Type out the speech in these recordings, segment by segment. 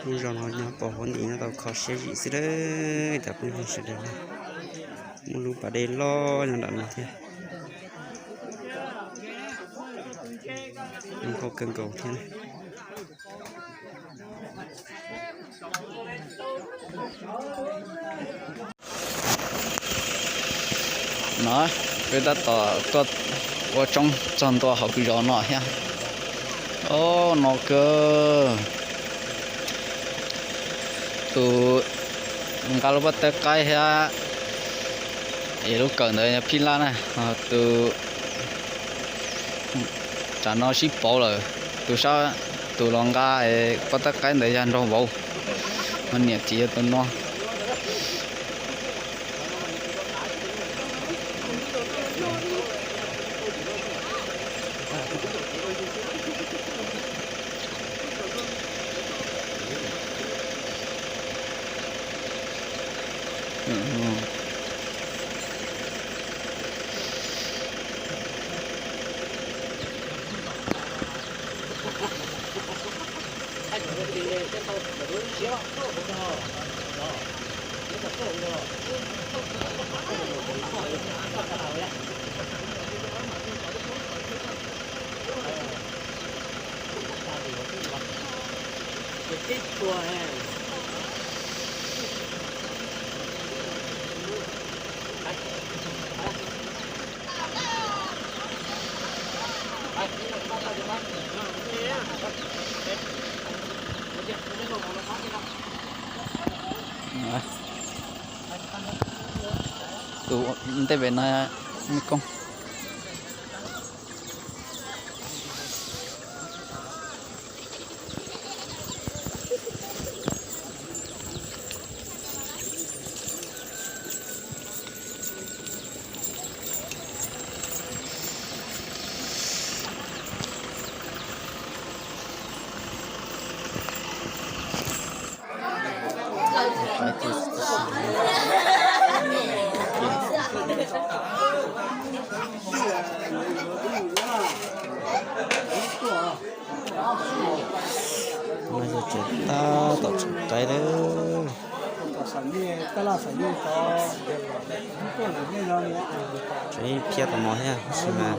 Lub zos no nyob pom hauv ntim no tau kho siab zim xwb lawm cov phooj ywg sawv daws na. Muaj lub pas dej loj nyob nram no thiab. Zoo nkauj kawg nkaus thiab. No, peb tab tom tuaj ua tshoob txog ntua hauv kwv zos no thiab. Ob, no kawg. Tus nqa lub pob tawb qaib thiab es lub kawm ntawd yog phij laj na, ho tus tsam no sib pauv lawm, tus sab, tus los nqa pob tawb qaib ntawd yog nraug vauv, ho niam txiv yog tus no. Tus ntej pem no me koob. Mas yog tseem tab tom tseem qaib lawm. Tseem phiab tau mov thiab tab sis mas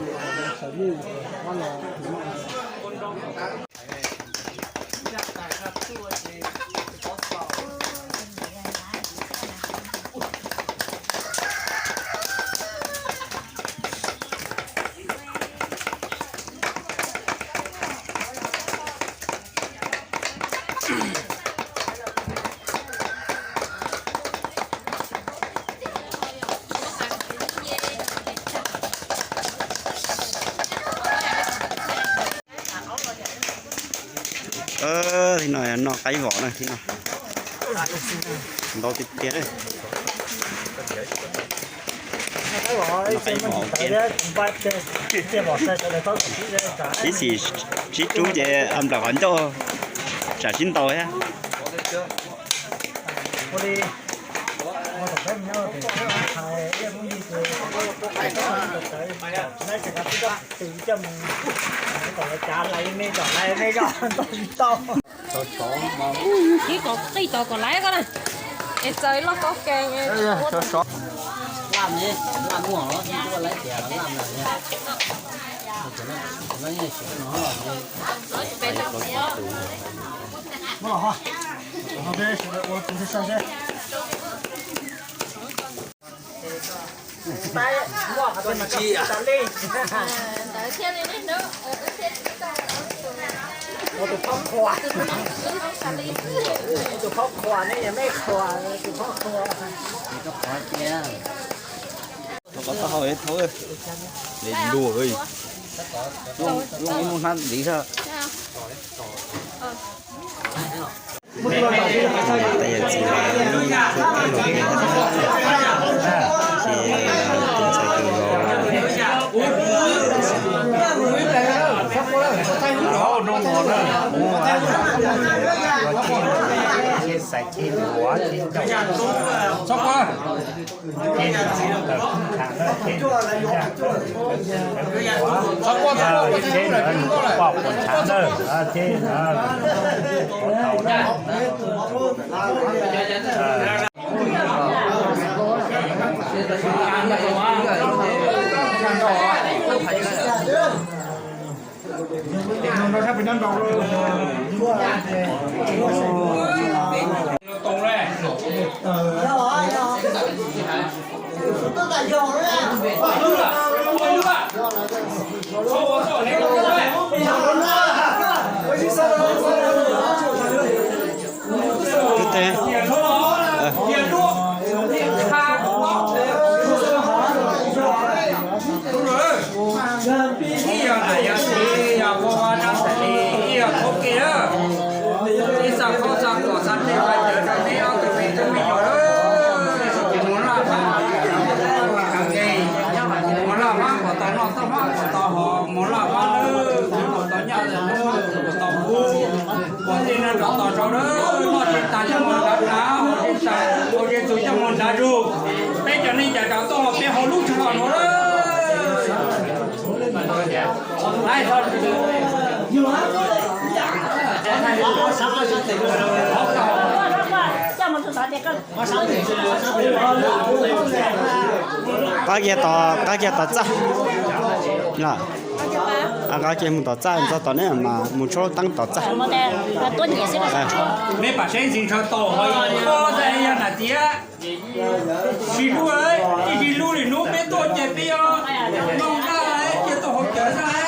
Thib no noj qaib vom na, thib no ntau tiag tiag. Noj qaib vom ib xim sib rub ces nplawm qhov ncauj tsam sib ntaus thiab. Ib kom qij tod kom laiv ko na, es txaws loj koj kees. Tus phob qhua, tus phob qhua ne, yog mej qhua, tus phob qhua. Thaub qab taub hau thau, luag, zoo ib lub hnab ntxiv xwb. Tej yam txiv tus qaib los ces tus ntxhais tus los. Ces xaiv ces luav ces ncauj. Ces ntawd nws pom puas ntshav ntawd ces ntawd puas tau na. Ib yog nam yog txiv, yog pog vaj nab xais li, ib yog thaub kiag, ib xa khaub xa kuam xa tej vaj cawv rau neb ob tug me tub me nyuam lawm. Mus laj mab kom tau noj, tau hmab kom tau hos, mus laj mab lawm kom tau nyaj, kom tau hub, kom tej no rov tos rau lawm, noj tsis tas coj mus nrad hnav, haus tsis tas, haus tsis tas coj mus nrad zug. Peb cov neeg cas rov tuaj peb hauv lub tsev no lawm. Qab kiag tom, qab kiag tom txaj. Qab kiag mus tom txaj, txog tom neb mas mus tshuab teeb tom txaj. Meb pam saib ntxim ntshaw tau ho yog nam tiav. Tsis hlub, ib tsis hlub li hnub peb tuaj ces peb yuav noj nqaij cia tuaj hauv cawv xwb.